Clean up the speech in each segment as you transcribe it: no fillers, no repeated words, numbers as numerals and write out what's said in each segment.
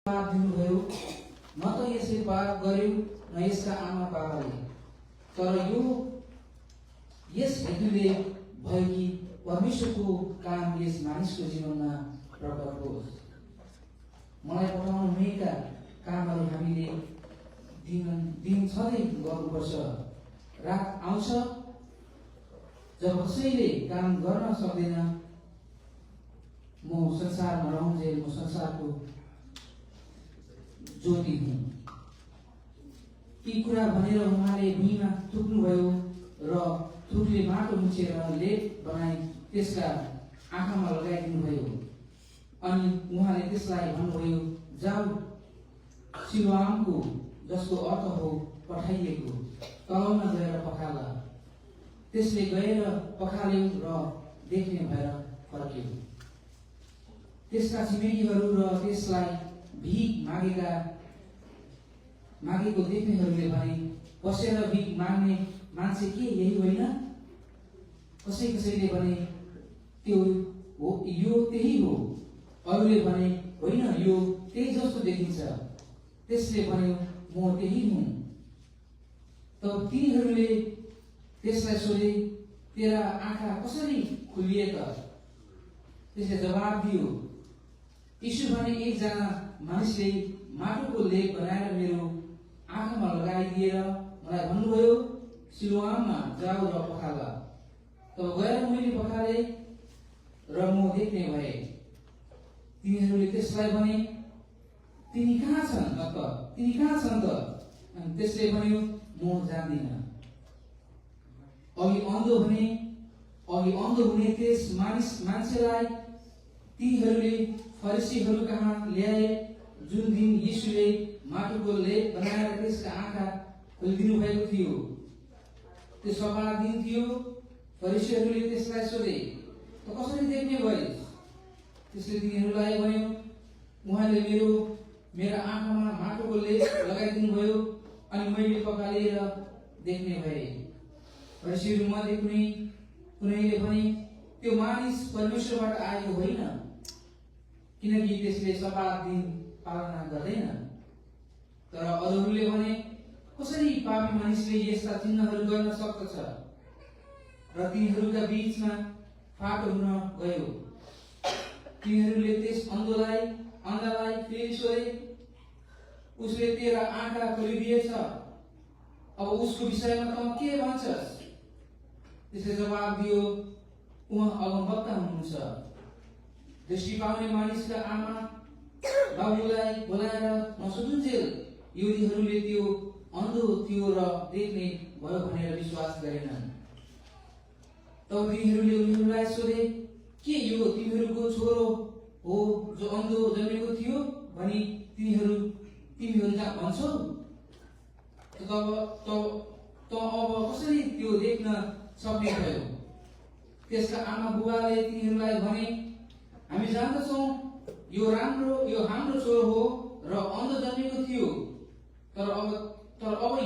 पाप दिनुभयो, न त यसले पाप गर्यो न यसका आमा बाबाले, तर यस हेतुले भयो कि परमेश्वरको काम यस मानिसको जीवनमा प्रकट होस्। मलाई पठाउनु भएका कामहरू हामीले दिन छँदै गर्नुपर्छ। रात आउँछ जब कसैले काम गर्न सक्दैन। म संसारमा रहन्जेल म संसारको ज्योति हुँ। यी कुरा भनेर उहाँले भुइँमा थुक्नुभयो र थुकले माटो मुछेर लेप बनाई त्यसका आँखामा लगाइदिनुभयो। अनि उहाँले त्यसलाई भन्नुभयो, जाऊ सिलोआमको, जसको अर्थ हो पठाइएको, तलाउमा गएर पखाल। त्यसले गएर पखाल्यो र देख्ने भएर फर्क्यो। त्यसका छिमेकीहरू र त्यसलाई भिख मागेको देख्नेहरूले भने, बसेर भिख माग्ने मान्छे के यही होइन? कसैले भने, यो त्यही हो। अरूले भने, होइन, यो त्यही जस्तो देखिन्छ। त्यसले भन्यो, म त्यही हुँ। तब तिनीहरूले त्यसलाई सोधे, तेरा आँखा कसरी खुलिए त? त्यसले जवाब दियो, यीशु भने एकजना मानिसले माटोको लेप बनाएर मेरो आँखामा लगाइदिएर मलाई भन्नुभयो, सिलोआममा जाऊ र पखाल। तब गएर मैले पखाले र म देख्ने भए। तिनीहरूले त्यसलाई भने, तिनी कहाँ छन् त? अनि त्यसले भन्यो, म जान्दिन। अघि अन्धो हुने त्यस मान्छेलाई तिनीहरूले फरिसीहरू कहाँ ल्याए, जुन दिन यीशुले माटोको लेप बनाएर त्यसका आँखा खोलिदिनु भएको थियो। त्यो सभा दिन थियो। फरिसीहरूले त्यसलाई सोधे, त कसरी देख्ने भइस्? त्यसले तिनीहरूलाई भन्यो, उहाँले मेरा आँखामा माटोको लेप लगाइदिनु भयो अनि मैले पखालेर देख्ने भए। फरिसीहरू मध्ये कुनैले भने, त्यो मानिस परमेश्वरबाट आएको होइन, किनकि त्यसले सब्बात दिन पालना गर्दैन। तर अरूहरूले भने, कसरी पापी मानिसले यस्ता चिन्हहरू गर्न सक्दछ? र तिनीहरूका बीचमा फाटो हुन गयो। तिनीहरूले त्यस अन्धलाई फेरि सोधे, उसले तेरा आँखा खोलिदिएछ, अब उसको विषयमा त के भन्छस्? त्यसले जवाब दियो, उहाँ अगमवक्ता हुनुहुन्छ। दृष्टि पाउने मानिसका आमा बाबुलाई बोलाएर नसोधुन्जेल यहुदीहरूले त्यो अन्धो थियो र देख्ने भयो भनेर विश्वास गरेनन्। तब तिनीहरूले उनीहरूलाई सोधे, के यो तिमीहरूको छोरो हो जो अन्धो जन्मेको थियो भनी तिमीहरू जहाँ भन्छौ? त अब कसरी त्यो देख्न सक्ने भयो? त्यसका आमा बुबाले तिनीहरूलाई भने, हामी जान्दछौँ यो हाम्रो छोरो हो र अन्धो जन्मेको थियो, तर अब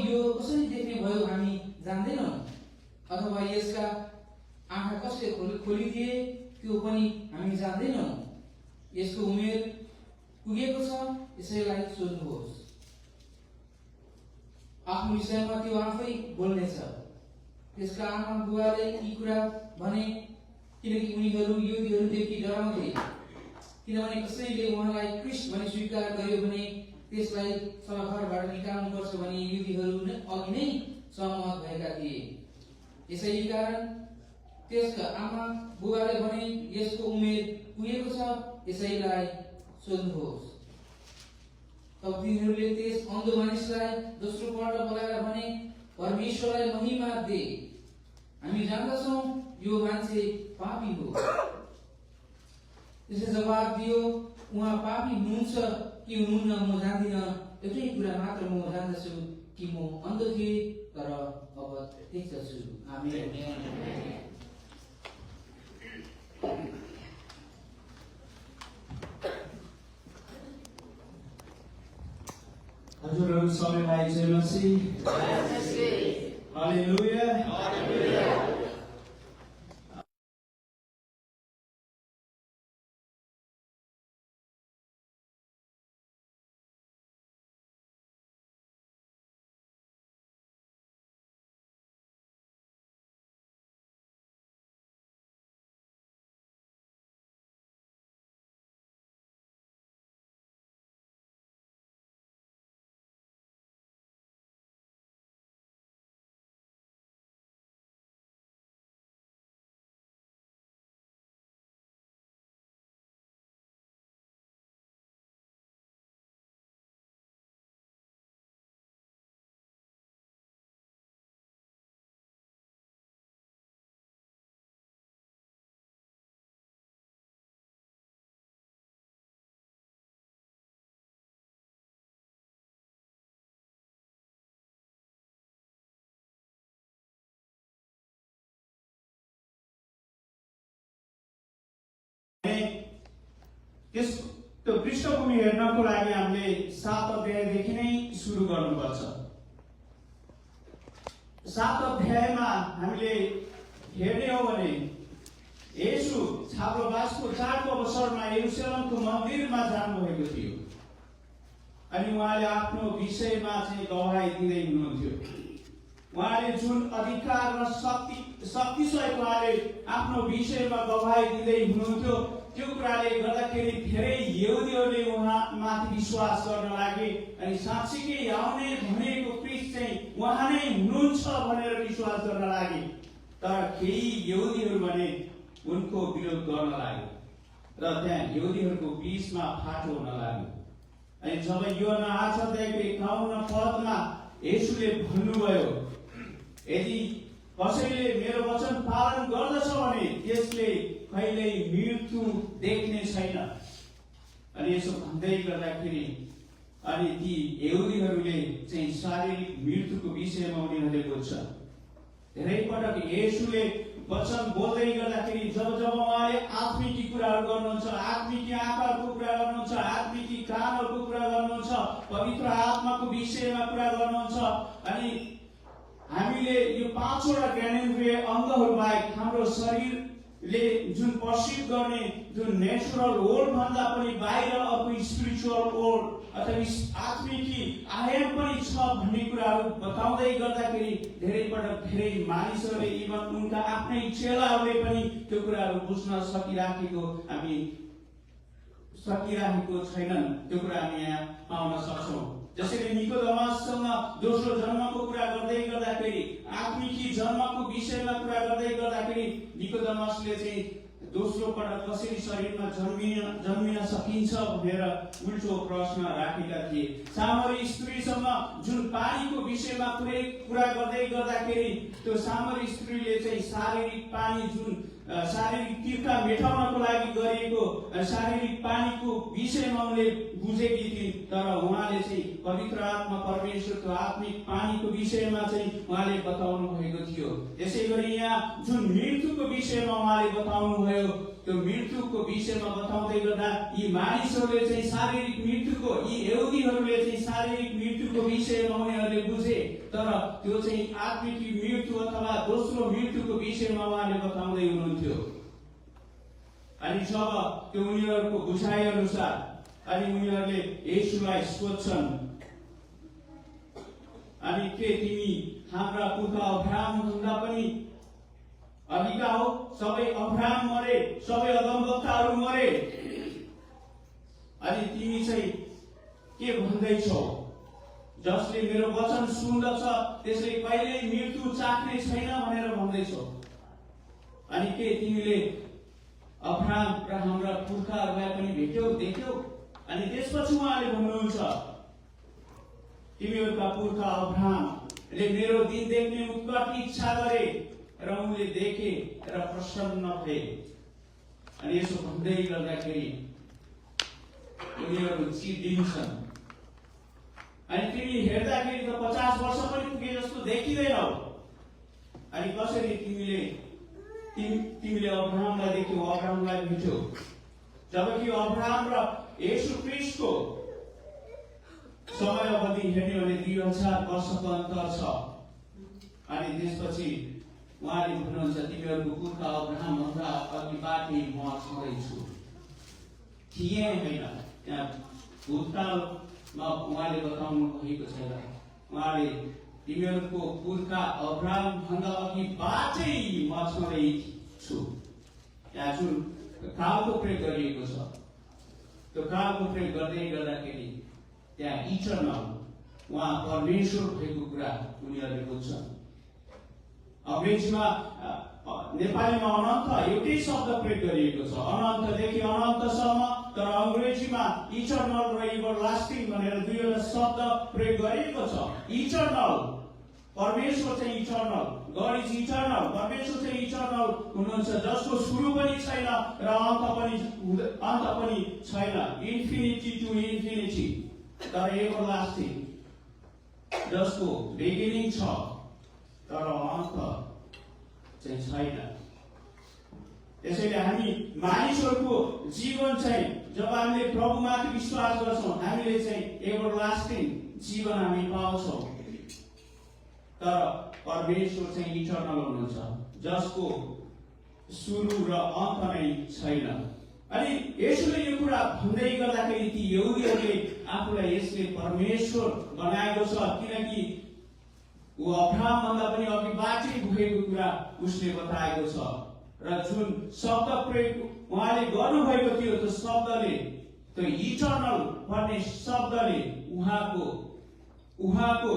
यो कसरी देख्ने भयो हामी जान्दैनौँ, अथवा यसका आँखा कसले खोलिदिए त्यो पनि हामी जान्दैनौँ। यसको उमेर पुगेको छ, यसैलाई सोध्नुहोस्। आफ्नो विषयमा त्यो आफै बोल्नेछ। त्यसका आमा बुबाले यी कुरा भने किनकि उनीहरू युवतीहरूदेखि डराउँथे, किनभने कसैले उहाँलाई ख्रीष्ट भनी स्वीकार गर्यो भने त्यसलाई सभाघरबाट निकाल्नुपर्छ भनी युवतीहरू अघि नै सहमत भएका थिए। यसै कारण त्यसका आमा बुबाले भने, यसको उमेर पुगेको छ, यसैलाई सोध्नुहोस्। तब तिनीहरूले त्यस अन्धो मानिसलाई दोस्रो पल्ट बोलाएर भने, परमेश्वरलाई महिमा दे, हामी जान्दछौँ यो मान्छे पापी हो। त्यसले जवाब दियो, उहाँ पापी हुनुहुन्छ कि हुनुहुन्न म जान्दिन। एउटै कुरा मात्र म जान्दछु कि म अन्धो थिएँ, तर अब देख्दछु। आमेन। हजुरहरू सबैलाई जय मसीह। हालेलुया। त्यो पृष्ठभूमि हेर्नको लागि हामीले 7 अध्यायदेखि नै सुरु गर्नुपर्छ। 7 अध्यायमा हामीले हेर्ने हो भने येशू छाप्रोबासको चाडको अवसरमा यरुशलेमको मन्दिरमा जानुभएको थियो अनि उहाँले आफ्नो विषयमा चाहिँ गवाही दिँदै हुनुहुन्थ्यो। उहाँले जुन अधिकार र शक्तिसहित उहाँले आफ्नो विषयमा गवाही दिँदै हुनुहुन्थ्यो, त्यो कुराले गर्दाखेरि धेरै यहुदीहरूले उहाँमाथि विश्वास गर्न लागे अनि साँच्चीकै आउने भनेको ख्रीष्ट चाहिँ उहाँ नै हुनुहुन्छ भनेर विश्वास गर्न लागे। तर केही यहुदीहरू भने उनको विरोध गर्न लागे र त्यहाँ यहुदीहरूको बीचमा फाटो हुन लाग्यो। अनि जब यूहन्ना 8 अध्यायको 51 पदमा येशूले भन्नुभयो, यदि कसैले मेरो वचन पालन गर्दछ भने त्यसले कहिल्यै मृत्यु देख्ने छैन। अनि यसो भन्दै गर्दाखेरि अनि ती यहुदीहरूले चाहिँ शारीरिक मृत्युको विषयमा उनीहरूले बोल्छ। धेरै पटक येशूले वचन बोल्दै गर्दाखेरि जब उहाँले आत्मिकी कुराहरू गर्नुहुन्छ, आत्मिकी आँखाको कुरा गर्नुहुन्छ, आत्मिकी कानहरूको कुरा गर्नुहुन्छ, पवित्र आत्माको विषयमा कुरा गर्नुहुन्छ अनि हामीले यो 5वटा ज्ञानेन्द्रिय अङ्गहरू बाहेक हाम्रो शरीरले जुन पर्सिभ गर्ने जुन नेचुरल वर्ल्ड भन्दा पनि बाहिर अर्को स्पिरिचुअल वर्ल्ड अथवा आत्मिकी आयाम पनि छ भन्ने कुराहरू बताउँदै गर्दाखेरि धेरै पटक धेरै मानिसहरूले इभन उनका आफ्नै चेलाहरूले पनि त्यो कुराहरू बुझ्न सकिराखेको छैनन्। त्यो कुरा हामी यहाँ पाउन सक्छौँ। जसरी निकोदेमससँग दोस्रो जन्मको कुरा गर्दै गर्दाखेरि, आत्मिकी जन्मको विषयमा कुरा गर्दै गर्दाखेरि निकोदेमसले चाहिँ दोस्रो पटक कसरी शरीरमा जन्मिन सकिन्छ भनेर उल्टो प्रश्न राखेका थिए। सामरी स्त्रीसँग जुन पानीको विषयमा कुरा गर्दै गर्दाखेरि त्यो सामरी स्त्रीले चाहिँ शारीरिक पानी जुन शारीरिक तिर्खा मेटाउनको लागि गरिएको शारीरिक पानीको विषयमा उनले बुझेकी थिइन्। तर उहाँले चाहिँ पवित्र आत्मा परमेश्वरको आत्मिक पानीको विषयमा चाहिँ उहाँले बताउनु भएको थियो। यसै गरी यहाँ जुन मृत्युको विषयमा उहाँले बताउनु भयो, त्यो मृत्युको विषयमा बताउँदै गर्दा यी मानिसहरूले चाहिँ शारीरिक मृत्युको, यी यहुदीहरूले चाहिँ शारीरिक मृत्युको विषयमा उनीहरूले बुझे, तर त्यो चाहिँ आत्मिक मृत्यु अथवा दोस्रो मृत्युको विषयमा उहाँले बताउँदै हुनुहुन्थ्यो। अनि जब त्यो उनीहरूको बुझाइ अनुसार अनि उनीहरूले येशूलाई सोध्छन्, अनि के तिमी हाम्रा पुर्खा अब्राहम भन्दा पनि अधिका हो? सबै अब्राहम मरे, सबै अगमवक्ताहरू मरे, अनि तिमी चाहिँ के भन्दैछौ? जसले मेरो वचन सुन्दछ त्यसले कहिल्यै मृत्यु चाख्ने छैन भनेर भन्दैछौ। अनि के तिमीले अब्राहम र हाम्रा पुर्खाहरूलाई पनि भेट्यौ, देख्यौ? अनि त्यसपछि उहाँले भन्नुहुन्छ, तिमीहरूका पुर्खा अब्राहमले मेरो दिन देख्ने उत्कट इच्छा गरे र उनले देखे र प्रसन्न भए। अनि यसो भन्दै गर्दाखेरि उनीहरू चिडिन्छन्। अनि तिमी हेर्दाखेरि त 50 वर्ष पनि पुगे जस्तो देखिँदैनौ। अनि कसरी तिमीले अब्राहमलाई देख्यौ, अब्राहमलाई भेट्यौ? जबकि अब्राहम र येशू ख्रीष्टको समय अवधि हेर्ने भने 2000 वर्षको अन्तर छ। अनि त्यसपछि उहाँले भन्नुहुन्छ, तिमीहरूको पुर्खा अब्राहम भन्दा अघिबाटै म छँदैछु। थिए होइन, त्यहाँ भूतकालमा उहाँले बताउनु भएको छैन। उहाँले तिमीहरूको पुर्खा अब्राहम भन्दा अघिबाटै म छँदैछु। त्यहाँ जुन कालको प्रयोग गरिएको छ, त्यो कालको प्रयोग गर्दै गर्दाखेरि त्यहाँ इटर्नल, उहाँ परमेश्वर भएको कुरा उनीहरूले बुझ्छन्। अङ्ग्रेजीमा नेपालीमा अनन्त एउटै शब्द प्रयोग गरिएको छ, अनन्तदेखि अनन्तसम्म। तर अङ्ग्रेजीमा इटर्नल र एभरलास्टिङ भनेर दुईवटा शब्द प्रयोग गरिएको छ। इटर्नल, परमेश्वर चाहिँ इटर्नल, गॉड इज इटर्नल, परमेश्वर चाहिँ इटर्नल हुनुहुन्छ, जसको सुरु पनि छैन र अन्त पनि छैन, इन्फिनिटी टु इन्फिनिटी। तर एभरलास्टिङ, जसको बिगिनिङ छ तर अन्त चाहिँ छैन। त्यसैले हामी मानिसहरूको जीवन चाहिँ जब हामीले प्रभुमाथि विश्वास गर्छौँ हामीले चाहिँ एभरलास्टिङ जीवन हामी पाउँछौँ। तर परमेश्वर चाहिँ इटर्नल हुनुहुन्छ जसको सुरु र अन्त नै छैन। अनि यसले यो कुरा भन्दै गर्दाखेरि ती यहुदीहरूले आफूलाई यसले परमेश्वर बनाएको छ, किनकि ऊ अब्राहमभन्दा पनि अघिबाटै भएको कुरा उसले बताएको छ र जुन शब्द प्रयोग उहाँले गर्नुभएको थियो त्यो शब्दले, त्यो इटर्नल भन्ने शब्दले उहाँको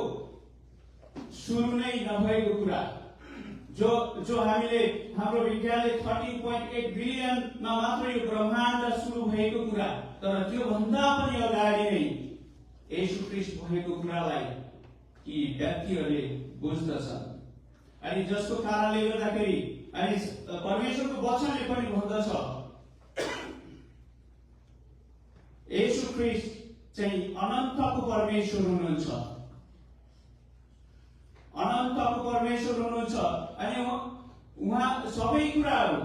सुरु नै नभएको कुरा जो हामीले हाम्रो विज्ञानले 13.8 बिलियनमा मात्र यो ब्रह्माण्ड सुरु भएको कुरा, तर त्यो भन्दा पनि अगाडि नै येशू ख्रीष्ट भएको कुरालाई यी व्यक्तिहरूले बुझ्दछन्। अनि जसको कारणले गर्दाखेरि अनि परमेश्वरको वचनले पनि भन्दछ येशू ख्रीष्ट चाहिँ अनन्तको परमेश्वर हुनुहुन्छ, अनन्तको परमेश्वर हुनुहुन्छ। अनि उहाँ सबै कुराहरू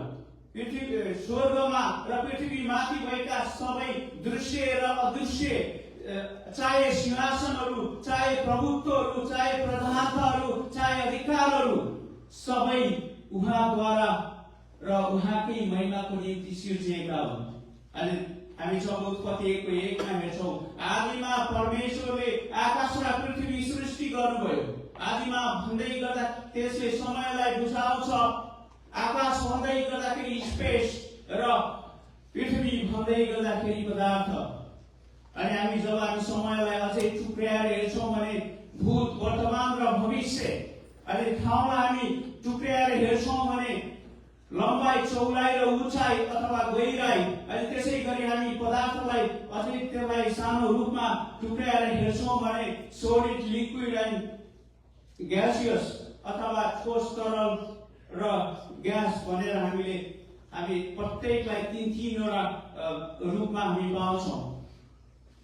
पृथ्वी स्वर्गमा र पृथ्वीमाथि भएका सबै दृश्य र अदृश्य, चाहे सिंहासनहरू, चाहे प्रभुत्वहरू, चाहे प्रधानताहरू, चाहे अधिकारहरू, सबै उहाँद्वारा र उहाँकै महिमाको निम्ति सिर्जिएका हुन्। अनि हामी जब उत्पत्ति 1:1 हेर्छौँ, आदिमा परमेश्वरले आकाश र पृथ्वी सृष्टि गर्नुभयो। आदिमा भन्दै गर्दा त्यसले समयलाई बुझाउँछ, आकाश भन्दै गर्दाखेरि स्पेस र पृथ्वी भन्दै गर्दाखेरि पदार्थ। अनि हामी समयलाई अझै टुक्र्याएर हेर्छौँ भने भूत, वर्तमान र भविष्य, अनि ठाउँलाई हामी टुक्र्याएर हेर्छौँ भने लम्बाइ, चौडाइ र उचाइ अथवा गहिराइ, अनि त्यसै गरी हामी पदार्थलाई अझै त्यसलाई सानो रूपमा टुक्र्याएर हेर्छौँ भने सोलिड, लिक्विड एन्ड ग्यासियस अथवा ठोस, तरल र ग्यास भनेर हामी प्रत्येकलाई तीनवटा रूपमा हामी पाउँछौँ।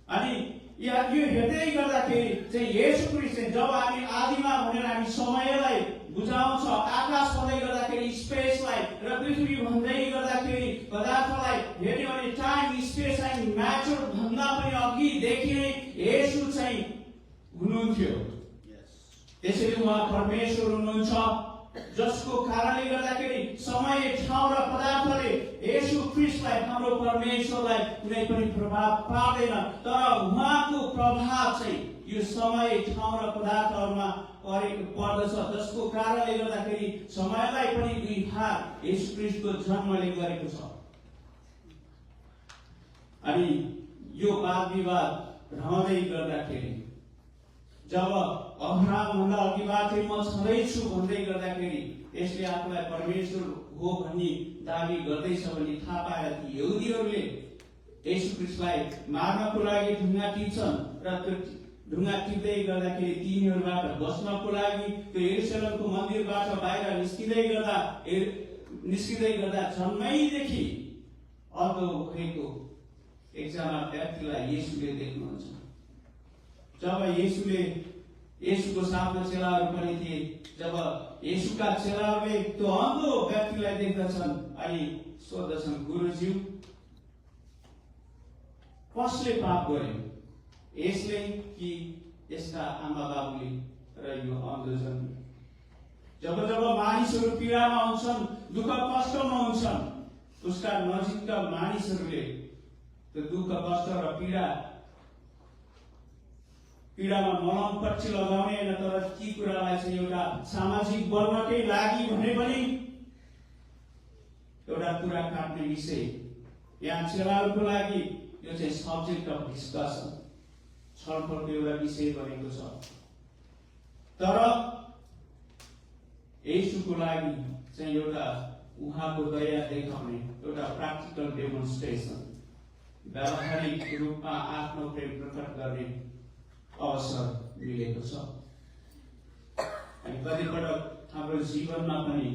अनि यो हेर्दै गर्दाखेरि चाहिँ येशू ख्रीष्ट चाहिँ जब हामी आदिमा भनेर हामी समयलाई बुझाउँछ, आकाश भन्दै गर्दाखेरि स्पेसलाई र पृथ्वी भन्दै गर्दाखेरि पदार्थलाई हेर्यो भने टाइम, स्पेस एन्ड म्याटर भन्दा पनि अघिदेखि नै येशू चाहिँ हुनुहुन्थ्यो। त्यसैले उहाँ परमेश्वर हुनुहुन्छ, जसको कारणले गर्दाखेरि समय, ठाउँ र पदार्थले येशू ख्रीष्टलाई, हाम्रो परमेश्वरलाई कुनै पनि प्रभाव पार्दैन। तर उहाँको प्रभाव चाहिँ यो समय, ठाउँ र पदार्थहरूमा पर्दछ, जसको कारणले गर्दाखेरि समयलाई पनि दुई भाग येशू ख्रीष्टको जन्मले गरेको छ। अनि यो वाद विवाद रहँदै गर्दाखेरि जब अब्राहमभन्दा अघिबाटै म छँदैछु भन्दै गर्दाखेरि यसले आफूलाई परमेश्वर हो भन्ने दाबी गर्दैछ भन्ने थाहा पाएर ती यहुदीहरूले येशू ख्रीष्टलाई मार्नको लागि ढुङ्गा टिप्छन् र त्यो ढुङ्गा टिप्दै गर्दाखेरि तिनीहरूबाट बस्नको लागि त्यो यरुशलेमको मन्दिरबाट बाहिर निस्किँदै गर्दा जन्मैदेखि अन्धो भएको एकजना व्यक्तिलाई येशूले देख्नुहुन्छ। जब येशूको साथमा चेलाहरू पनि थिए, जब येशूका चेलाहरूले त्यो अन्धो व्यक्तिलाई देख्दछन् अनि सोध्दछन्, गुरुज्यू कसले पाप गर्यो, यसले कि यसका आमा बाबुले र यो अन्धो जन्मियो? जब मानिसहरू पीडामा हुन्छन्, दुःख कष्टमा हुन्छन्, उसका नजिकका मानिसहरूले त्यो दुःख कष्ट र पीडामा मलमपट्टी लगाउने होइन, तर ती कुरालाई चाहिँ एउटा सामाजिक बन्नकै लागि भने पनि एउटा कुरा काट्ने विषय यहाँ चेलाहरूको लागि यो चाहिँ सब्जेक्ट अफ डिस्कसन, छलफलको एउटा विषय बनेको छ। तर येशूको लागि चाहिँ एउटा उहाँको दया देखाउने एउटा प्र्याक्टिकल डेमोन्स्ट्रेसन, व्यावहारिक रूपमा आफ्नो प्रेम प्रकट गर्ने अवसर मिलेको छ। अनि कतिपटक हाम्रो जीवनमा पनि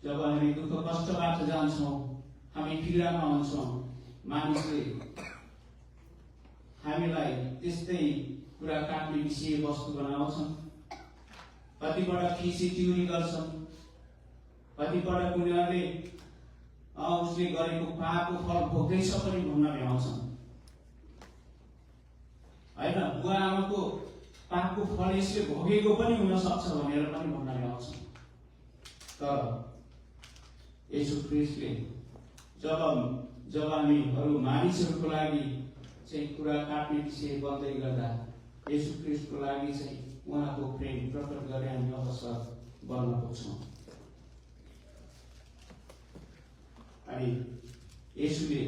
जब हामी दुःख कष्टबाट जान्छौँ, हामी पीडामा हुन्छौँ, मानिसले हामीलाई त्यस्तै कुरा काट्ने विषय वस्तु बनाउँछन्। कतिपटक खिसी टिउरी गर्छन्, कतिपटक उनीहरूले उसले गरेको पापको फल भोग्दैछ पनि भन्न भ्याउँछन् होइन। बुवा आमाको पापको फल यसले भोगेको पनि हुन सक्छ भनेर पनि भन्न भ्याउँछन्। तर येशू ख्रीष्टले जब हामीहरू मानिसहरूको लागि चाहिँ कुरा काट्ने विषय बन्दै गर्दा येशू ख्रीष्टको लागि चाहिँ उहाँको प्रेम प्रकट गरे हामी अवसर बन्न पुग्छौँ। अनि येशूले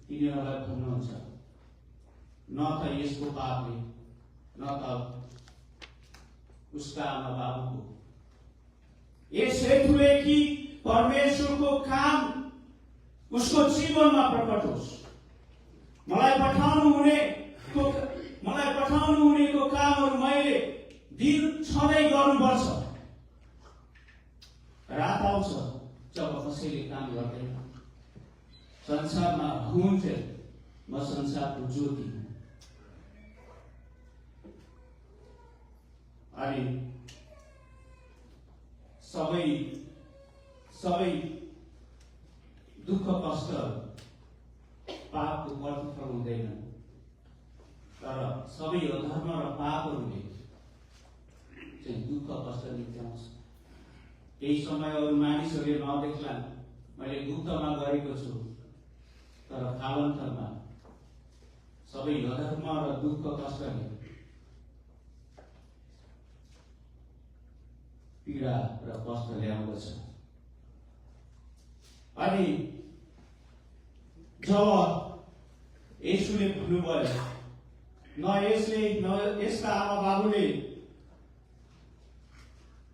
तिनीहरूलाई भन्नुहुन्छ न त यसको पापले न त उसका आमा बाबुको, यस हेतुले कि परमेश्वरको काम उसको जीवनमा प्रकट होस्। मलाई पठाउनु हुनेको कामहरू मैले दिन सधैँ गर्नुपर्छ। रात आउँछ जब कसैले काम गर्दैन। संसारमा हुन्थ्यो, म संसारको ज्योति हुँ। अनि सबै दुःख कष्ट पापको प्रतिफल हुँदैन, तर सबै अधर्म र पापहरूले चाहिँ दुःख कष्ट निम्त्याउँछ। केही समय अरू मानिसहरूले नदेख्लान् मैले गुप्तमा गरेको छु, तर कालान्तरमा सबै अधर्म र दुःख कष्टले पीडा र कष्ट ल्याउँदछ। अनि जब येशूले भन्नुभयो न यसका आमा बाबुले,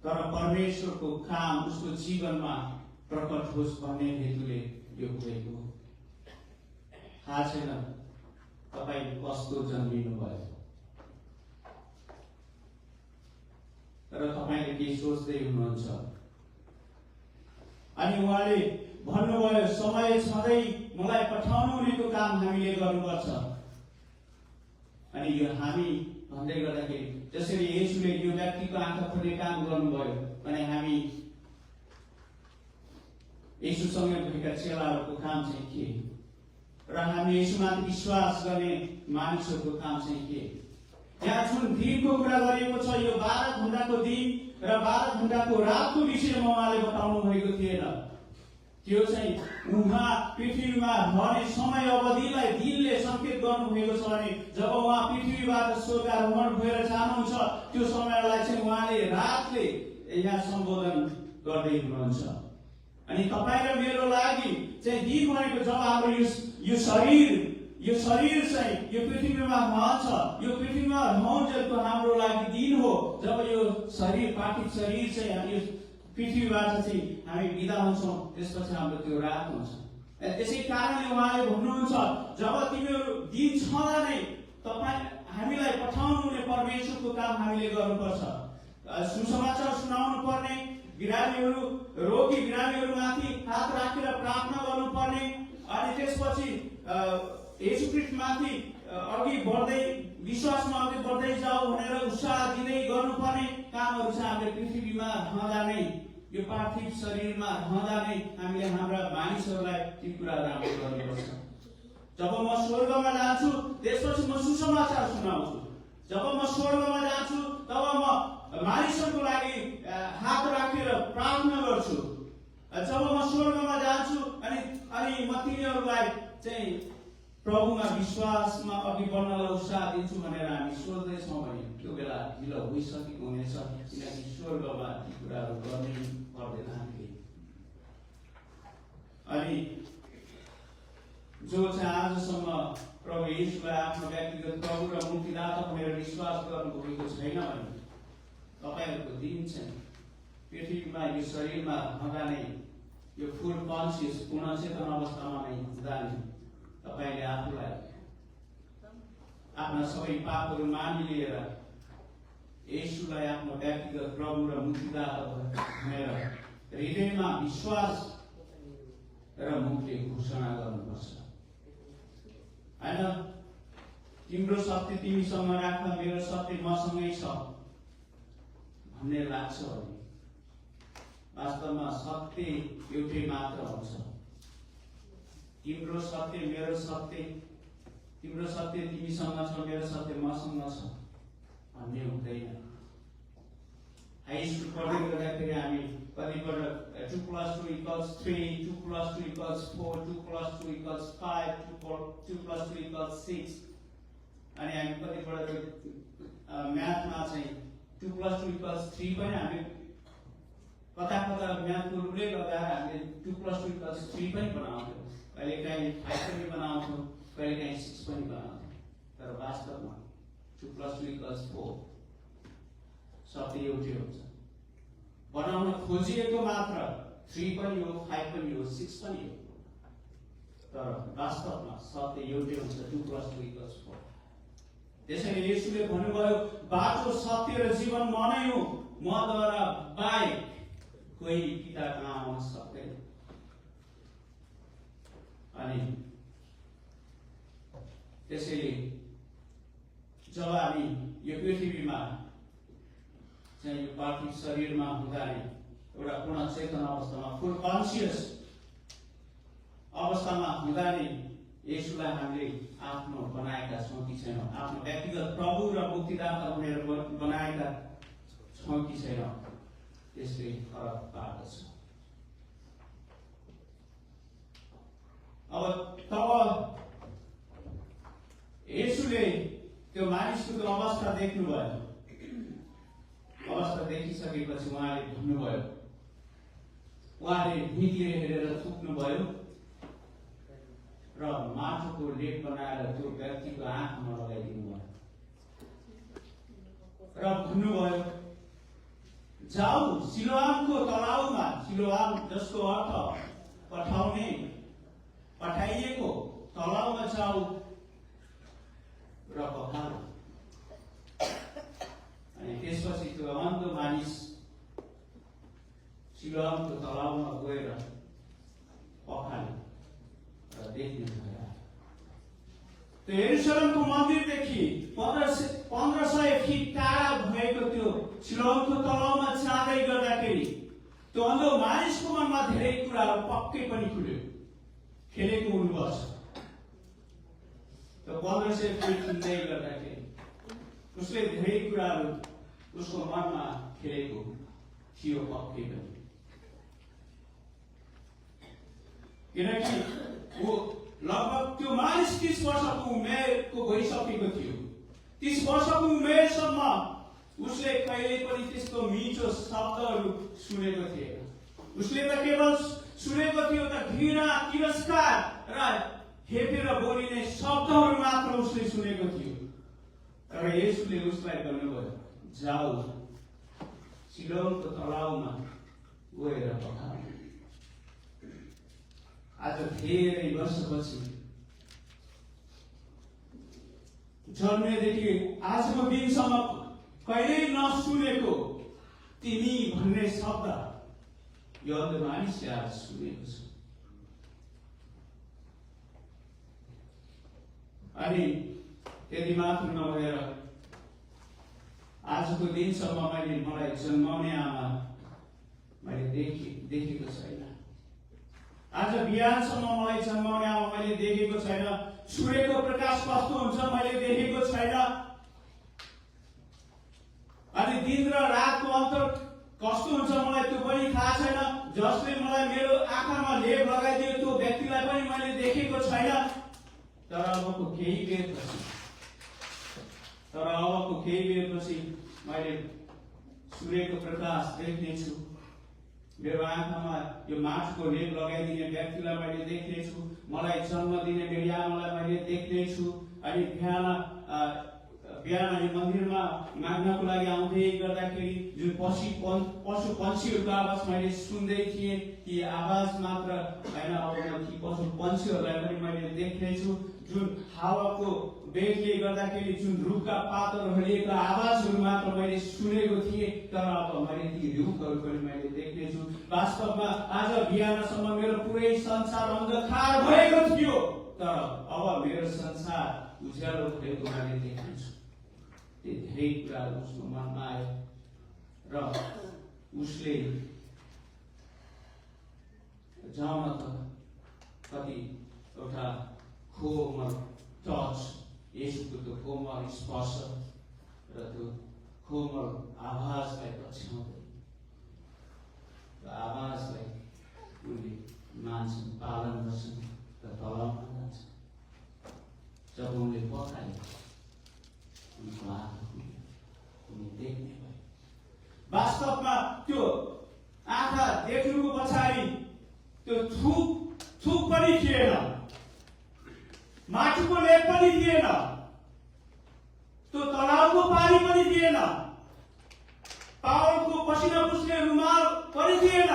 तर परमेश्वरको काम उसको जीवनमा प्रकट होस् भन्ने हेतुले यो भएको हो। थाहा छैन तपाईँ कस्तो जन्मिनु भयो, तर तपाईँले केही सोच्दै हुनुहुन्छ। अनि उहाँले भन्नुभयो समय छँदै मलाई पठाउनु हुनेको काम हामीले गर्नुपर्छ। अनि यो हामी भन्दै गर्दाखेरि जसरी येशूले यो व्यक्तिको आँखा खोल्ने काम गर्नुभयो भने हामी येशूसँग भएका चेलाहरूको काम चाहिँ के, र हामी येशूमाथि विश्वास गर्ने मानिसहरूको काम चाहिँ के। यहाँ जुन दिनको कुरा गरिएको छ यो 12 घण्टाको दिन र 12 घण्टाको रातको विषयमा उहाँले बताउनु भएको थिएन। त्यो चाहिँ उहाँ पृथ्वीमा रहने समय अवधिलाई दिनले संकेत गर्नुभएको छ भने जब उहाँ पृथ्वीबाट स्वर्गारोहण भएर जानुहुन्छ त्यो समयलाई चाहिँ उहाँले रातले यहाँ सम्बोधन गर्दै हुनुहुन्छ। अनि तपाईँ र मेरो लागि चाहिँ दिन भनेको जब हाम्रो यो शरीर चाहिँ यो पृथ्वीमा रहन्छ, यो पृथ्वीमा रहन्जेलको हाम्रो लागि दिन हो। जब यो शरीर पार्थिव शरीर चाहिँ यो पृथ्वीबाट चाहिँ हामी बिदा हुन्छौँ, त्यसपछि हाम्रो त्यो रात हुन्छ। त्यसै कारणले उहाँले भन्नुहुन्छ जब तिमीहरू दिन छँदा नै तपाईँ हामीलाई पठाउनु हुने परमेश्वरको काम हामीले गर्नुपर्छ। सुसमाचार सुनाउनु पर्ने, रोगी बिरामीहरूमाथि हात राखेर प्रार्थना गर्नुपर्ने, अनि त्यसपछि येशू ख्रीष्टमाथि अघि बढ्दै विश्वासमा अघि बढ्दै जाऊ भनेर उत्साह दिँदै गर्नुपर्ने कामहरू चाहिँ हामीले पृथ्वीमा रहँदा नै यो पार्थिव शरीरमा रहँदा नै हामीले हाम्रा मानिसहरूलाई ती कुराहरू हामीले गर्नुपर्छ। जब म स्वर्गमा जान्छु त्यसपछि म सुसमाचार सुनाउँछु। जब म स्वर्गमा जान्छु तब म मानिसहरूको लागि हात राखेर प्रार्थना गर्छु। जब म स्वर्गमा जान्छु अनि म तिनीहरूलाई चाहिँ प्रभुमा विश्वासमा अघि बढ्नलाई उत्साह दिन्छु भनेर हामी सोच्दैछौँ भने त्यो बेला ढिलो भइसकेको हुनेछ, किनकि स्वर्गमा ती कुराहरू गर्नै पर्दैन हामीले। अनि जो चाहिँ आजसम्म प्रभु येशूलाई आफ्नो व्यक्तिगत प्रभु र मुक्तिदाता भनेर विश्वास गर्नुभएको छैन भने तपाईँहरूको दिन चाहिँ पृथ्वीमा यो शरीरमा रहँदा नै यो फुल कन्सियस पूर्ण चेतन अवस्थामा नै हुँदा नै तपाईँले आफूलाई आफ्ना सबै पापहरू मानिलिएर येशूलाई आफ्नो व्यक्तिगत प्रभु र मुक्तिदाता भनेर हृदयमा विश्वास र मुखले घोषणा गर्नुपर्छ। होइन तिम्रो सत्य तिमीसँग राख, मेरो सत्य मसँगै छ भन्ने लाग्छ भने वास्तवमा सत्य एउटै मात्र हुन्छ, तिम्रो सत्य मेरो सत्य, तिम्रो सत्य तिमीसँग छ, मेरो सत्य मसँग छ भन्ने हुँदैन। हाई स्कुल पढ्दै गर्दाखेरि हामी कतिपल्ट 2 + 2 = 3, 2 + 2 = 4, 2 + 2 = 5, 2 + 2 = 6, अनि हामी कतिपल्ट म्याथमा चाहिँ 2 + 2 = 3 पनि हामी कता म्याथको रुलले गर्दा हामीले 2 + 2 = 3 पनि बनाउँथ्यौँ, कहिलेकाहीँ 5 पनि बनाउँथ्यौँ, कहिलेकाहीँ 6 पनि बनाउँथ्यौँ। तर वास्तवमा 2 + 2 = 4 सबै एउटै हुन्छ। बनाउन खोजिएको मात्र 3 पनि हो, 5 पनि हो, 6 पनि हो, तर वास्तवमा सत्य एउटै हुन्छ, 2 + 2 = 4। त्यसैले येशूले भन्नुभयो, बाटो सत्य र जीवन म नै हुँ, मद्वारा बाहेक कोही पिता कहाँ आउन सक्दैन। अनि त्यसैले जब हामी यो पृथ्वीमा चाहिँ यो पार्थिव शरीरमा हुँदा नै एउटा पूर्ण चेतन अवस्थामा, फुल कन्सियस अवस्थामा हुँदा नै येशूलाई हामीले आफ्नो बनाएका छौँ कि छैनौँ, आफ्नो व्यक्तिगत प्रभु र मुक्तिदाता भनेर बनाएका छौँ कि छैनौँ, त्यसले फरक पार्दछ। अब तब येशूले त्यो मानिसको त्यो अवस्था देख्नुभयो। अवस्था देखिसकेपछि उहाँले भन्नुभयो, उहाँले भुइँतिर हेरेर थुक्नुभयो र माटोको लेप बनाएर त्यो व्यक्तिको आँखामा लगाइदिनु भयो र भन्नुभयो, जाऊ सिलोआमको तलाउमा, सिलोआम जसको अर्थ पठाउने, पठाइएको, तलाउमा जाऊ र पखाल्नु। अनि त्यसपछि त्यो अन्धो मानिस सिलोआमको तलाउमा गएर पखाल्यो र देख्ने भयो। त्यो यरुशलेमको मन्दिरदेखि 1500 फिट टाढा भएको त्यो सिलोआमको तलाउमा जाँदै गर्दाखेरि त्यो अन्धो मानिसको मनमा धेरै कुराहरू पक्कै पनि खुल्यो। खेलेको हुनुपर्छ। त्यो 1500 फिट हिँड्दै गर्दाखेरि उसले धेरै कुराहरू उसको मनमा खेलेको थियो पक्कै पनि, किनकि वो लगभग त्यो मानिस 30 वर्षको उमेरको भइसकेको थियो। 30 वर्षको उमेरसम्म उसले कहिले पनि त्यस्तो मिठो शब्दहरू सुनेको थिएन। उसले त केवल सुनेको थियो त घृणा, तिरस्कार र हेपेर बोलिने शब्दहरू मात्र उसले सुनेको थियो। तर येशूले उसलाई भन्नुभयो, जाऊ सिलोमको तलाउमा गएर पखाल्नु। आज धेरै वर्षपछि जन्मेदेखि आजको दिनसम्म कहिल्यै नसुनेको तिमी भन्ने शब्द यो अन्ध मानिसले आज सुनेको छ। अनि त्यति मात्र नभएर आजको दिनसम्म मलाई जन्माउने आमा मैले देखेको छैन। आज बिहानसम्म मलाई जन्माउने आमा मैले देखेको छैन। सूर्यको प्रकाश कस्तो हुन्छ मैले देखेको छैन। अनि दिन र रातको अन्तर कस्तो हुन्छ मलाई त्यो पनि थाहा छैन। जसले मलाई मेरो आँखामा लेप लगाइदियो त्यो व्यक्तिलाई पनि मैले देखेको छैन। तर अबको केही बेरपछि मैले सूर्यको प्रकाश देख्नेछु। मेरो आँखामा यो माटोको लेप लगाइदिने व्यक्तिलाई मैले देख्नेछु। मलाई जन्म दिने मेरो आमालाई मैले देख्नेछु। अनि बिहान यो मन्दिरमा माग्नको लागि आउँदै गर्दाखेरि जुन पशु पन्छीहरूको आवाज मैले सुन्दै थिएँ, ती आवाज मात्र होइन, अब ती पशु पन्छीहरूलाई पनि मैले देख्नेछु। जुन हावाको वेगले गर्दाखेरि जुन रुखका पातहरू हल्लिएको आवाजहरू मात्र मैले सुनेको थिएँ, तर अब मैले ती रुखहरू पनि मैले देख्नेछु। वास्तवमा आज बिहानसम्म मेरो पुरै संसार अन्धकार भएको थियो, तर अब मेरो संसार उज्यालो भएको मैले देख्नेछु। त्यो धेरै कुराहरू उसको मनमा आयो र उसले जाउन त कति एउटा कोमल टच, येशूको त्यो कोमल स्पर्श र त्यो कोमल आवाजलाई पछ्याउँदै त्यो आवाजलाई उनले मान्छन्, पालन गर्छन् र तलाउमा जान्छन्। जब उनले पकाए उनको आँखा खुल्यो, उनी देख्ने भए। वास्तवमा त्यो आँखा देख्नुको पछाडि त्यो थुक पनि थिएन, माटोको लेप पनि थिएन, त्यो तलाउको पानी पनि थिएन, पावलको पसिना पुस्ने रुमाल पनि थिएन,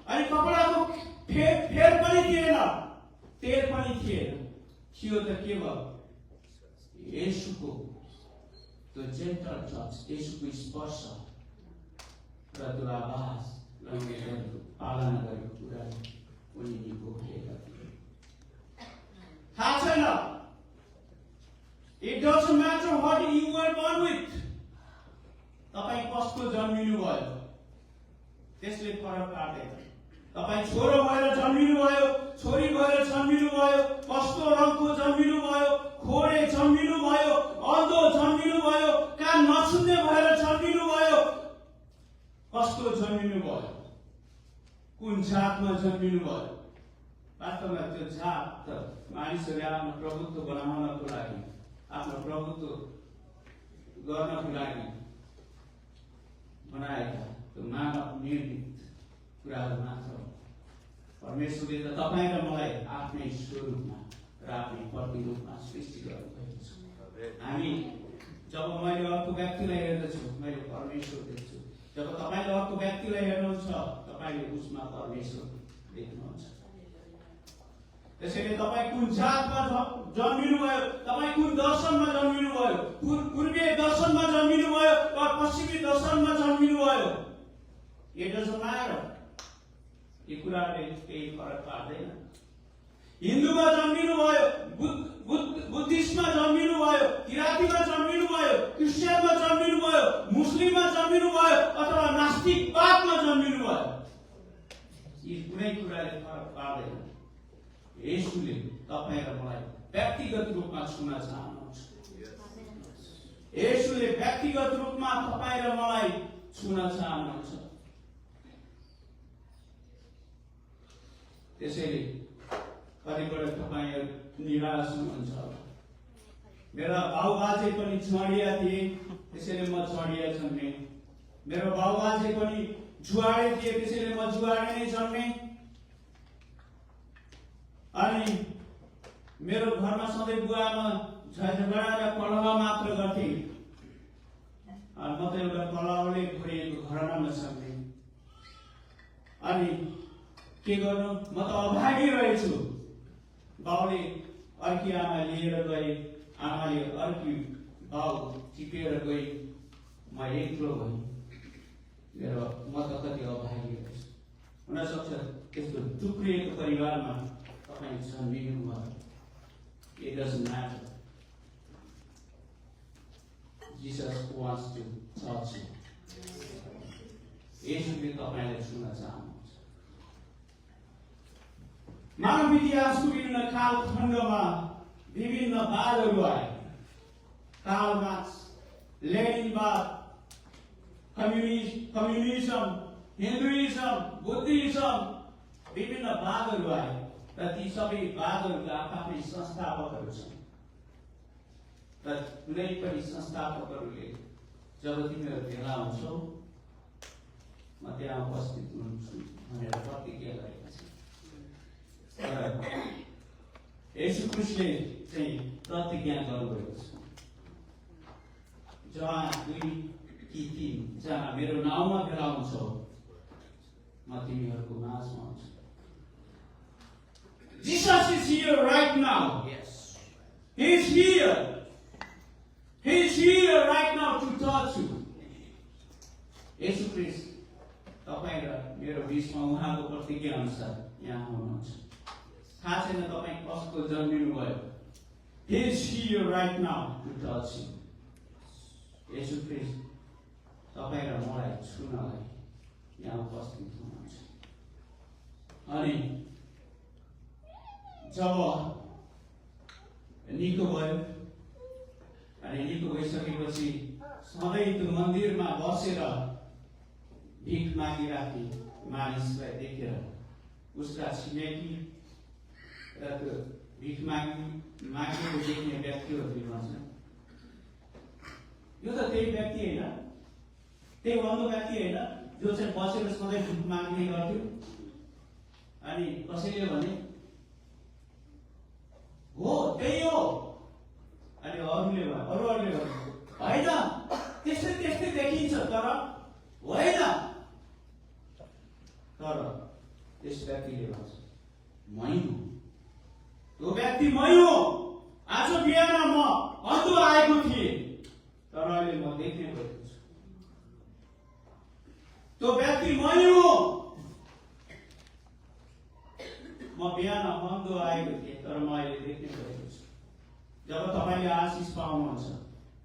अनि कपडाको फेर पनि थिएन, तेल पनि थिएन। थियो त केवल येशूको त्यो जेन्टल टच, येशूको स्पर्श र त्यो आवाज र उनले पालना गरेको कुरा उनी निभोगेका थिए। थाहा छैन, it doesn't matter what you were born with, तपाईँ कस्तो जन्मिनु भयो त्यसले फरक पार्दैन। तपाईँ छोरो भएर जन्मिनु भयो, छोरी भएर जन्मिनु भयो, कस्तो रङको जन्मिनु भयो, खोरे जन्मिनु भयो, अन्धो जन्मिनु भयो, कान नसुन्ने भएर जन्मिनु भयो, कस्तो जन्मिनु भयो, कुन जातमा जन्मिनु भयो, वास्तवमा त्यो जात त मानिसहरूले आफ्नो प्रभुत्व बनाउनको लागि, आफ्नो प्रभुत्व गर्नको लागि बनाएका त्यो मानव निर्मित कुराहरू मात्र। परमेश्वरले त तपाईँ र मलाई आफ्नै स्वरूपमा र आफ्नै प्रतिरूपमा सृष्टि गर्नुभएको छ। हामी जब मैले अर्को व्यक्तिलाई हेर्दछु मैले परमेश्वर देख्छु, जब तपाईँले अर्को व्यक्तिलाई हेर्नुहुन्छ तपाईँले उसमा परमेश्वर देख्नुहुन्छ। त्यसैले तपाईँ कुन जातमा जन्मिनु भयो, तपाईँ कुन दर्शनमा जन्मिनु भयो, पूर्वीय दर्शनमा जन्मिनु भयो वा पश्चिमी दर्शनमा जन्मिनु भयो, इट डजन्ट म्याटर। यो कुराले केही फरक पार्दैन। हिन्दूमा जन्मिनु भयो, बुद्धिस्टमा जन्मिनु भयो, किरातीमा जन्मिनु भयो, क्रिस्चियनमा जन्मिनु भयो, मुस्लिममा जन्मिनु भयो अथवा नास्तिकवादमा जन्मिनु भयो, यी कुनै कुराले फरक पार्दैन। येशूले तपाईँ र मलाई व्यक्तिगत रूपमा छुन चाहनुहुन्छ। येशूले व्यक्तिगत रूपमा तपाईँ र मलाई छुन चाहनुहुन्छ। त्यसैले कतिपल्ट तपाईँहरू निराश हुनुहुन्छ। मेरा बाबुबाजे पनि छडिया थिए, त्यसैले म छडिया जन्मे। मेरो बाबुबाजे पनि जुवाडे थिए, त्यसैले म जुवाडे नै जन्मे। अनि मेरो घरमा सधैँ बुवामा झगडा र कलह मात्र गर्थे। म त एउटा कलहले भरिएको घरमा जन्मे। अनि के गर्नु, म त अभागी रहेछु। बाउले अर्की आमा लिएर गए, आमाले अर्की बाउ टिपेर गए, म एक्लो भएँ। म त कति अभागी रहेछु। हुनसक्छ त्यस्तो टुक्रिएको परिवारमा तपाईँ जन्मिनु भयो। It doesn't matter. Jesus wants to touch you. येशूले तपाईँलाई छुन चाहनुहुन्छ। मानव इतिहासको विभिन्न कालखण्डमा विभिन्न वादहरू आए। Karl Marx, लेनिनवाद, communism, Hinduism, Buddhism, विभिन्न वादहरू आए र ती सबै वादहरूका आफ्नै संस्थापकहरू छन्। र कुनै पनि संस्थापकहरूले जब तिमीहरू भेला हुन्छौ म त्यहाँ उपस्थित हुन्छु भनेर प्रतिज्ञा गरेका छन्। येशू ख्रीष्टले चाहिँ प्रतिज्ञा गर्नुभएको छ, जहाँ 2 कि 3 जहाँ मेरो नाउँमा भेला हुन्छौ म तिमीहरूको माझमा हुन्छु। Jesus is here right now. Yes. He is here. He is here right now to touch you. येशू ख्रीष्ट तपाईँ र मेरो बीचमा उहाँको प्रतिज्ञा अनुसार यहाँ हुनुहुन्छ। थाहा छैन तपाईँ कस्तो जन्मिनु भयो। He is here right now to touch you. येशू ख्रीष्ट तपाईँ र मलाई छुनलाई यहाँ उपस्थित हुनुहुन्छ। अनि जब निको भयो अनि निको भइसकेपछि सधैँ त्यो मन्दिरमा बसेर भिख मागिराख्ने मानिसलाई देखेर उसका छिमेकी र त्यो भिख मागेको देख्ने व्यक्तिहरूले भन्छन् यो त त्यही व्यक्ति होइन, त्यही अन्ध व्यक्ति होइन जो चाहिँ बसेर सधैँ भिख माग्ने गर्थ्यो। अनि कसैले भने हो त्यही हो, अनि अरूले भने होइन त्यस्तै त्यस्तै देखिन्छ तर होइन। तर त्यस व्यक्तिले भन्छ मै हुँ, त्यो व्यक्ति मै हो। आज बिहान म अन्धो आएको थिएँ तर अहिले म देख्ने भएको छु। त्यो व्यक्ति मै हो। म बिहान अन्धो आएको थिएँ तर म अहिले देख्ने भएको छु। जब तपाईले आशिष पाउनुहुन्छ,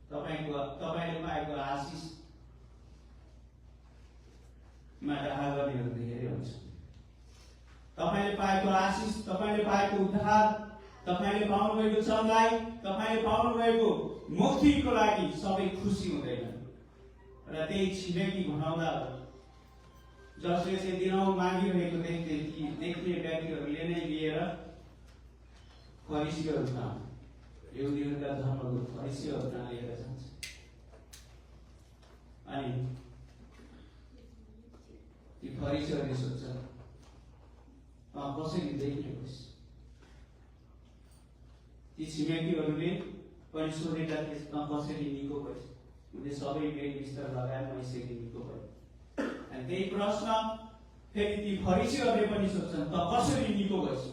तपाईले पाएको आशिष मा डाहा गर्नेहरू धेरै हुन्छ। तपाईले पाएको आशिष, तपाईले पाएको उद्धार, तपाईले पाउनुभएको चङ्गाई, तपाईले पाउनुभएको मुक्तिको लागि सबै खुसी हुँदैनन्। र त्यही छिमेकी भनाउँदा जसले चाहिँ दिनौँ मागिरहेको देख्ने व्यक्तिहरूले नै लिएर फरिसीहरू कहाँ, यहुदीहरूका धर्मगुरु फरिसीहरू कहाँ लिएर जान्छ। अनि ती फरिसीहरूले सोध्छन् कसरी देख्ने होस्। ती छिमेकीहरूले पनि सोधेका थिए कसरी निको भइस्। उनले सबै मेरी बिस्तर लगाएर म यसरी निको भयो। अनि त्यही प्रश्न फेरि ती फरिसीहरूले पनि सोध्छन् त कसरी निको भइस्।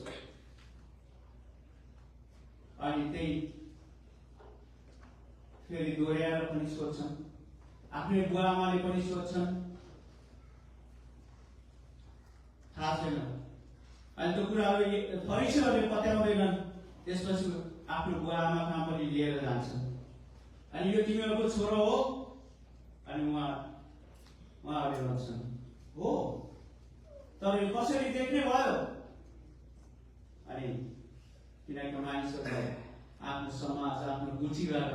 अनि त्यही फेरि दोहोऱ्याएर पनि सोध्छन्, आफ्नै बुवा आमाले पनि सोध्छन्, थाहा छैन। अनि त्यो कुराहरू फरिसीहरूले पत्याउँदैनन्। त्यसपछि आफ्नो बुवा आमा कहाँ पनि लिएर जान्छन्। अनि यो तिमीहरूको छोरो हो। अनि उहाँहरूले भन्छन् हो, तर यो कसरी देख्ने भयो। अनि किनकि मानिसहरूलाई आफ्नो समाज, आफ्नो गुचीबाट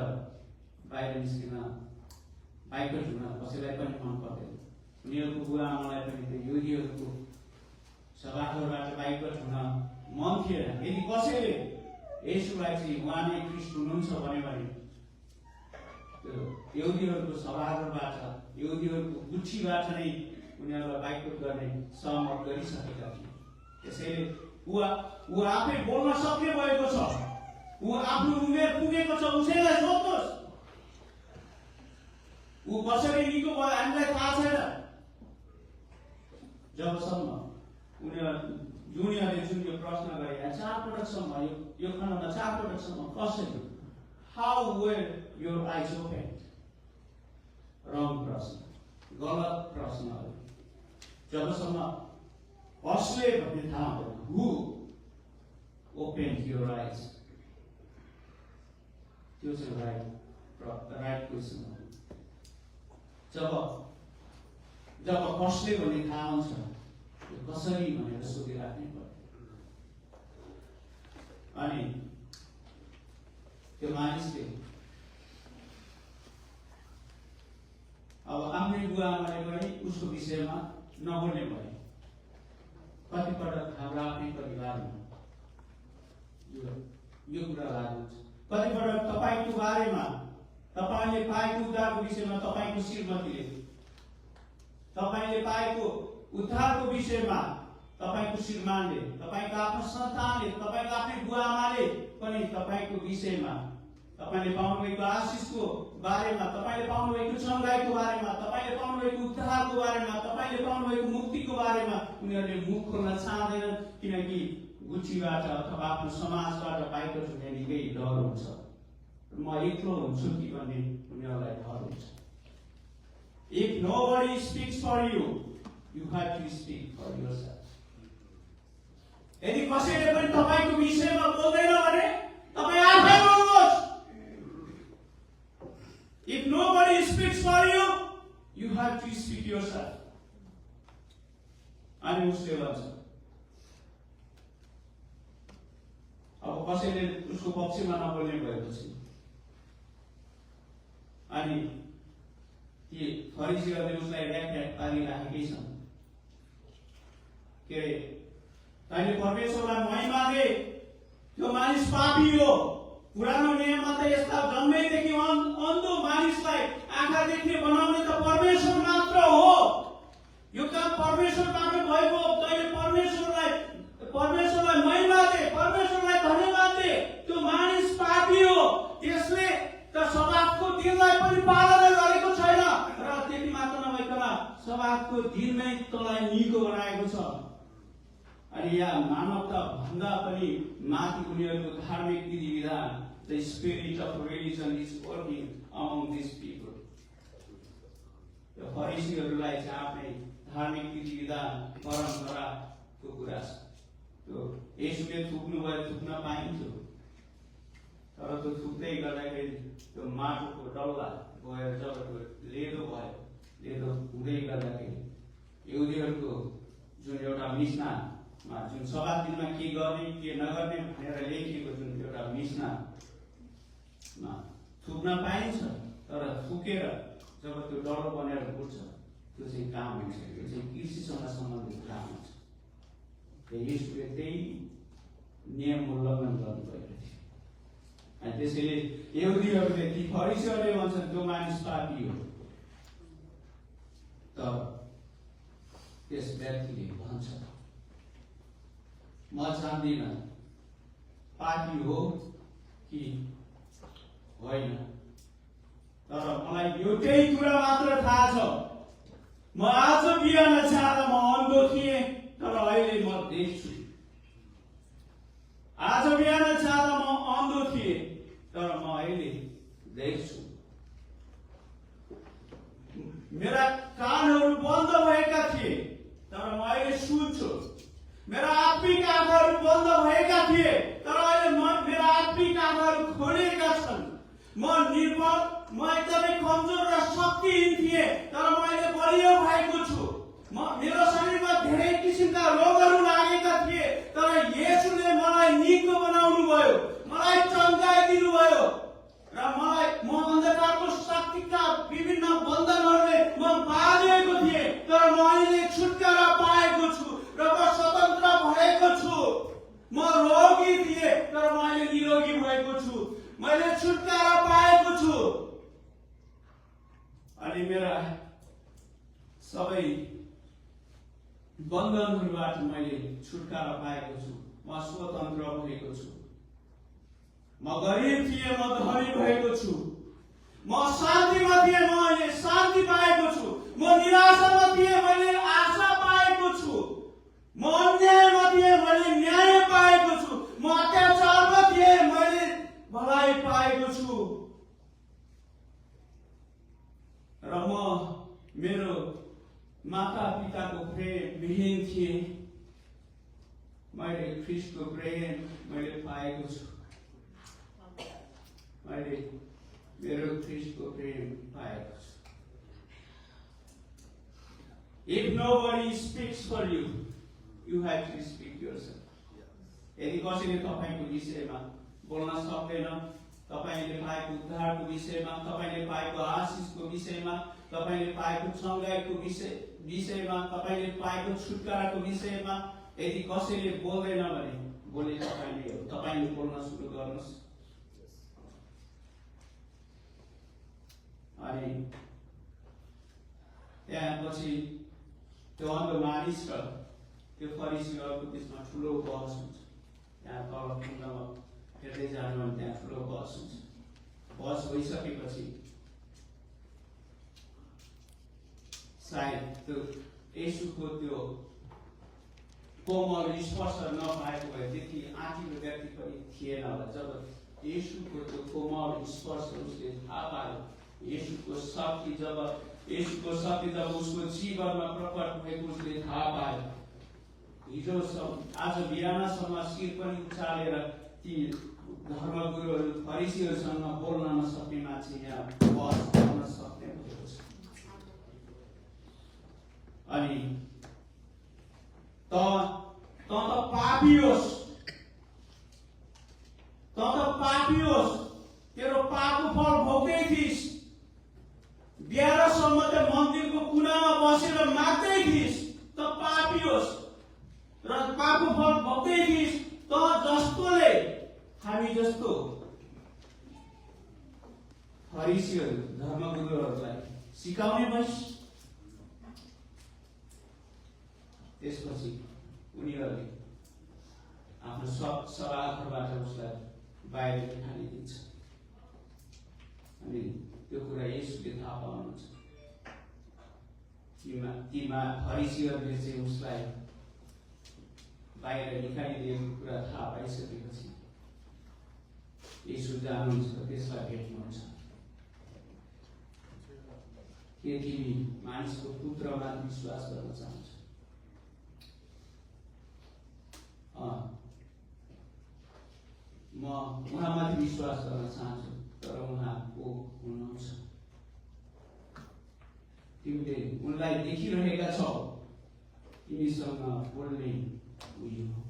बाहिर निस्किन, बाइकट हुन कसैलाई पनि मन पर्दैन। उनीहरूको बुवा आमालाई पनि त्यो युदीहरूको सभाघरबाट बाइकट हुन मन थिएन। यदि कसैले यसुलाई चाहिँ उहाँ नै ख्रीष्ट हुनुहुन्छ भने त्यो यहुदीहरूको सभाघरबाट, यहुदीहरूको गुच्छीबाट नै उनीहरूलाई बाइकट गर्ने सहमत गरिसकेका थिए। त्यसैले ऊ आफै बोल्न सक्ने भएको छ, ऊ आफ्नो उमेर पुगेको छ, उसैलाई सोध्नुहोस् ऊ कसरी निको भयो हामीलाई थाहा छैन। जबसम्म उनीहरूले जुन यो प्रश्न गरे 4 पटकसम्म, यो खण्डमा 4 पटकसम्म कसरी, हाउ वेयर योर आइज ओपन, रङ प्रश्न, गलत प्रश्नहरू। जबसम्म कसले भन्ने थाहा हुँदैन, हु ओपन योर आइज, त्यो चाहिँ राइट क्वेसन हो। जब कसले भन्ने थाहा हुन्छ, कसरी भनेर सोधिराख्नै पर्यो। अनि त्यो मानिसले अब आफ्नै बुवा आमाले पनि उसको विषयमा नबोल्ने भयो। कतिपटक हाम्रो आफ्नै परिवारमा यो कुरा लागु हुन्छ। कतिपटक तपाईँको बारेमा, तपाईँले पाएको उद्धारको विषयमा तपाईँको श्रीमतीले, तपाईँले पाएको उद्धारको विषयमा तपाईँको श्रीमानले, तपाईँको आफ्नो सन्तानले, तपाईँको आफ्नै बुवा आमाले पनि तपाईँको विषयमा, तपाईँले पाउनुभएको आशिषको बारेमा, तपाईँले पाउनुभएको चङ्गाईको बारेमा, तपाईँले पाउनुभएको उद्धारको बारेमा, तपाईँले पाउनुभएको मुक्तिको बारेमा उनीहरूले मुख खोल्न चाहँदैनन्। किनकि गुच्छीबाट अथवा आफ्नो समाजबाट बाहिर हुने निकै डर हुन्छ। म एक्लो हुन्छु कि भन्ने उनीहरूलाई डर हुन्छ। If nobody speaks for you, you have to speak for yourself. यदि कसैले पनि तपाईको विषयमा बोल्दैन भने तपाई आफै बोल्नुहोस्। If nobody speaks for you, you have to speak yourself. अनि उसले भन्छ कसैले उसको पक्षमा नबोल्ने भएपछि अनि ती फरिसीहरूले उसलाई ऱ्याक पारिराखेकै छन्। के अरे तैँले परमेश्वरलाई महिमा दे, त्यो मानिस पापी हो। पुरानो नियममा त यस्ता जन्मैदेखि अन्धो मानिसलाई आँखा देख्ने बनाउने त परमेश्वर मात्र हो। यो काम परमेश्वरबाट भएको। तैँले परमेश्वरलाई महिमा दे, परमेश्वरलाई धन्यवाद दे। त्यो मानिस पापी हो, त्यसले त सबातको दिनलाई पनि पालना गरेको छैन र त्यति मात्र नभइकन सबातको दिनमै तँलाई निको बनाएको छ। अनि यहाँ मानवता भन्दा पनि माथि उनीहरूको धार्मिक विधि विधान, the spirit of religion is working among these people. यो फरिसीहरूलाई चाहिँ आफ्नै धार्मिक विधि विधान परम्पराको कुरा छ। त्यो यसुले थुक्नु भयो, थुक्न पाइन्थ्यो, तर त्यो थुक्दै गर्दाखेरि त्यो माटोको डल्ला गएर जब त्यो लेदो भयो, लेदो हुँदै गर्दाखेरि यहुदीहरूको जुन एउटा मिशनामा जुन सबात दिनमा के गर्ने के नगर्ने भनेर लेखिएको जुन एउटा मिशनामा थुक्न पाइन्छ, तर थुकेर जब त्यो डल्लो बनेर उठ्छ त्यो चाहिँ काम हुन्छ, त्यो चाहिँ कृषिसँग सम्बन्धित काम हुन्छ। यसुले त्यही नियम उल्लङ्घन गर्नुभएको थियो। अनि त्यसैले यहुदीहरूले ती फरिसीहरूले भन्छन् त्यो मानिस पापी हो, तर त्यस व्यक्तिले भन्छ म जान्दिन पापी हो कि होइन, तर मलाई एउटै कुरा मात्र थाहा छ, म आज बिहान जाँदा म अन्धो थिएँ तर अहिले म देख्छु। आज बिहान जाँदा म अन्धो थिएँ तर म अहिले देख्छु। मेरा कानहरू बन्द भएका थिए तर म अहिले सुन्छु। मेरा आत्मिक आँखाहरू बन्द भएका थिए तर अहिले मेरा आत्मिक आँखाहरू खोलिएका छन्। म निर्बल, म एकदमै कमजोर र शक्तिहीन थिएँ तर म अहिले बलियो भएको छु। मेरो शरीरमा धेरै किसिमका रोगहरू लागेका थिए तर येशूले मलाई निको बनाउनु भयो, मलाई चङ्गाइदिनु भयो र म अन्धकारको शक्तिका विभिन्न बन्धनहरूले म बाँधिएको थिएँ तर म अहिले छुटकारा पाएको छु र म स्वतन्त्र भएको छु। म रोगी थिएँ तर म अहिले निरोगी भएको छु, मैले छुटकारा पाएको छु। अनि मेरा सबै बन्धनहरूबाट मैले छुटकारा पाएको छु, म स्वतन्त्र भएको छु। म गरिब थिएँ, म धनी भएको छु। म शान्तिमा थिएँ, म अहिले शान्ति पाएको छु। म निराशामा थिएँ, मैले आशा पाएको छु। म अन्यायमा थिएँ, मैले न्याय पाएको छु। म अत्याचारमा थिएँ, मैले भलाइ पाएको छु। र म मेरो माता पिताको प्रेम विहीन थिएँ, मैले ख्रीष्टको प्रेम मैले पाएको छु। मैले मेरो ख्रीष्टको प्रेम पाएको छु। If nobody speaks for you, you have to speak yourself. यदि कसैले तपाईको विषयमा बोल्न सक्दैन, तपाईले पाएको उद्धारको विषयमा, तपाईले पाएको आशिषको विषयमा, तपाईले पाएको चङ्गाइको विषयमा, तपाईले पाएको छुटकाराको विषयमा यदि कसैले बोल्दैन भने बोले तपाईले बोल्न सुरु गर्नुहोस्। अनि त्यसपछि त्यो अन्धो मानिस र त्यो फरिसीहरूको बिचमा ठुलो बहस हुन्छ। त्यहाँ तल खण्डमा हेर्दै जानु भने त्यहाँ ठुलो बहस हुन्छ। बहस भइसकेपछि सायद त्यो येशूको त्यो कोमल स्पर्श नपाएको भए त्यति आँटिलो व्यक्ति पनि थिएन होला। जब येशूको त्यो कोमल स्पर्श उसले थाहा पायो, येशूको शक्ति जब उसको जीवनमा प्रकट भएको उसले थाहा पायो, आज बिहानसम्म शिर पनि उचालेर ती धर्मगुरुहरू फरिसीहरूसँग बोल्न नसक्ने मान्छे यहाँ बहस गर्न सक्ने भएको छ। अनि त पापी होस्, पापी होस्, तेरो पापको फल भोग्दै थिइस्, 11 सम्म त मन्दिरको कुनामा बसेर माग्दै थिइस्, त पापी होस् र पापको फल भोग्दै थिइस्, त जस्तोले हामी जस्तो फरिसीहरू धर्मगुरुहरूलाई सिकाउने भइस्। त्यसपछि उनीहरूले आफ्नो सभाघरबाट उसलाई बाहिर निकालिदिन्छ। अनि त्यो कुरा येशूले थाहा पाउनुहुन्छ। तीमा फरिसीहरूले चाहिँ उसलाई बाहिर निकालिदिएको कुरा थाहा पाइसकेपछि येशू जानुहुन्छ, त्यसलाई भेट्नुहुन्छ। के तिमी मानिसको पुत्रमा विश्वास गर्न चाहन्छ? म उहाँमाथि विश्वास गर्न चाहन्छु, तर उहाँ को हुनुहुन्छ? तिमीले उनलाई देखिरहेका छौ, तिमीसँग बोल्ने उयो हो।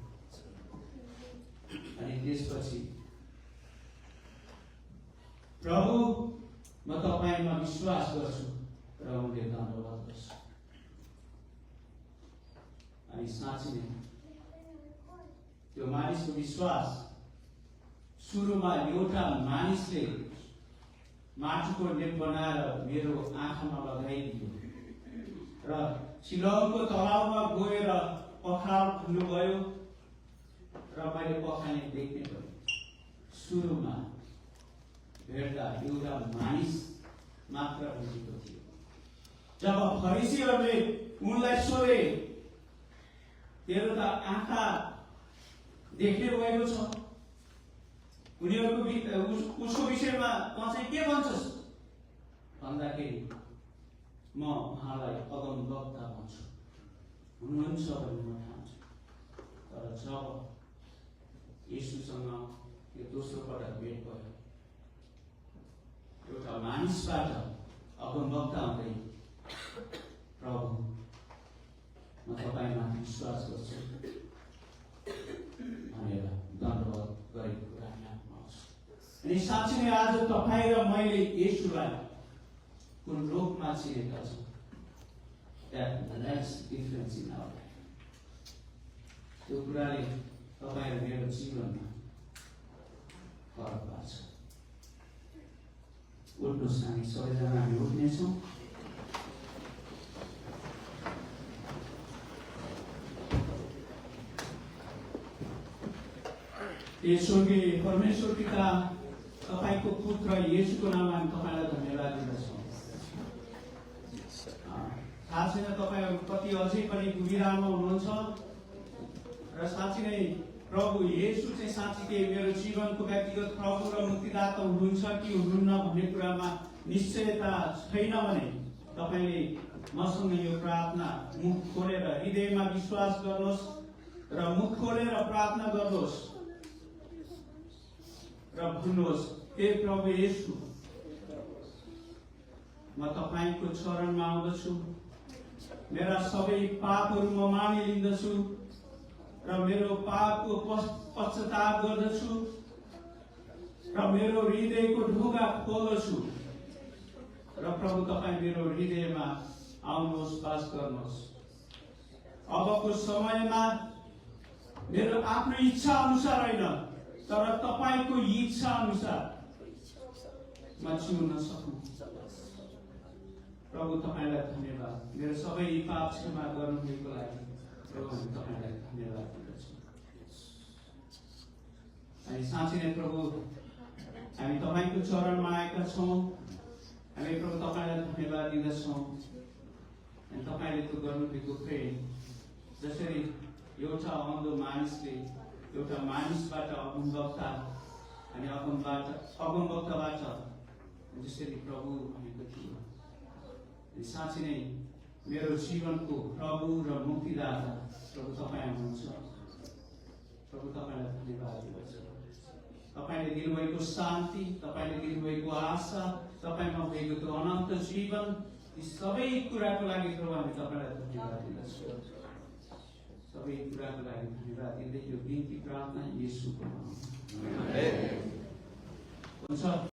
अनि त्यसपछि प्रभु, म तपाईमा विश्वास गर्छु, र उनले धन्यवाद गर्छ। अनि साँच्चै नै त्यो मानिसको विश्वास सुरुमा एउटा मानिसले माटोको लेप बनाएर मेरो आँखामा लगाइदियो र सिलोनको तलाउमा गएर पखाल खुल्नुभयो र मैले पखाली देख्ने गएँ। सुरुमा भेट्दा एउटा मानिस मात्र भेटेको थियो। जब फरिसीहरूले उनलाई सोधे, तेरो त आँखा देख्ने भएको छ, उसको विषयमा म चाहिँ के भन्छस् भन्दाखेरि, म उहाँलाई अगमवक्ता भन्छु, हुनुहुन्छ भन्ने म ठान्छु। तर जब येशूसँग यो दोस्रो पटक भेट भयो, एउटा मानिसबाट अगमवक्ता हुँदै, प्रभु, म तपाईमा विश्वास गर्छु भनेर धन्यवाद गरेको कुरा यादमा आउँछ। अनि साँच्चै नै आज तपाईँ र मैले येशूलाई कुन रूपमा चिनेका छौँ, that's difference in our life. त्यो कुराले तपाईँ र मेरो जीवनमा फरक पार्छ। उठ्नुहोस्, हामी सबैजना हामी उठ्नेछौँ। स्वर्गीय परमेश्वर पिता, तपाईको पुत्र येशूको नाममा हामी तपाईलाई धन्यवाद दिन्छौँ। थाहा छैन तपाईहरू कति अझै पनि दुविधामा हुनुहुन्छ र साँच्चै नै प्रभु येशू चाहिँ साँच्चै मेरो जीवनको व्यक्तिगत प्रभु र मुक्तिदाता हुनुहुन्छ कि हुनुहुन्न भन्ने कुरामा निश्चयता छैन भने तपाईले मसँग यो प्रार्थना मुख खोलेर हृदयमा विश्वास गर्नुहोस् र मुख खोलेर प्रार्थना गर्नुहोस् र भन्नुहोस्, हे प्रभु येशू, म तपाईको चरणमा आउँदछु, मेरा सबै पापहरू म मानिलिन्दछु र मेरो पापको पश्चाताप गर्दछु र मेरो हृदयको ढुङ्गा खोल्दछु र प्रभु तपाईँ मेरो हृदयमा आउनुहोस्, वास गर्नुहोस्। अबको समयमा मेरो आफ्नो इच्छा अनुसार होइन, तर तपाईको इच्छा अनुसार म जिउन सकूँ। प्रभु तपाईलाई धन्यवाद, मेरो सबै पाप क्षमा गर्नुभएको लागि प्रभु हामी तपाईलाई धन्यवाद दिन्छौँ। अनि साँच्चै नै प्रभु हामी तपाईको चरणमा आएका छौँ। हामी प्रभु तपाईलाई धन्यवाद दिँदछौँ। अनि तपाईले त्यो गर्नुभएको प्रेम, जसरी एउटा अन्धो मानिसले एउटा मानिसबाट अगमवक्ता अनि अगमवक्ताबाट जसरी प्रभु भनेको थियो, साँच्चै नै मेरो जीवनको प्रभु र मुक्तिदाता प्रभु तपाईँ हुनुहुन्छ। प्रभु तपाईलाई धन्यवाद दिन्छु। तपाईले दिनुभएको शान्ति, तपाईले दिनुभएको आशा, तपाईमा भएको त्यो अनन्त जीवन, यी सबै कुराको लागि प्रभु हामी तपाईलाई धन्यवाद दिन्छौँ। सबै कुराको लागि धन्यवाद दिँदै यो बिन्ती प्रार्थना येशूको नाममा। हुन्छ।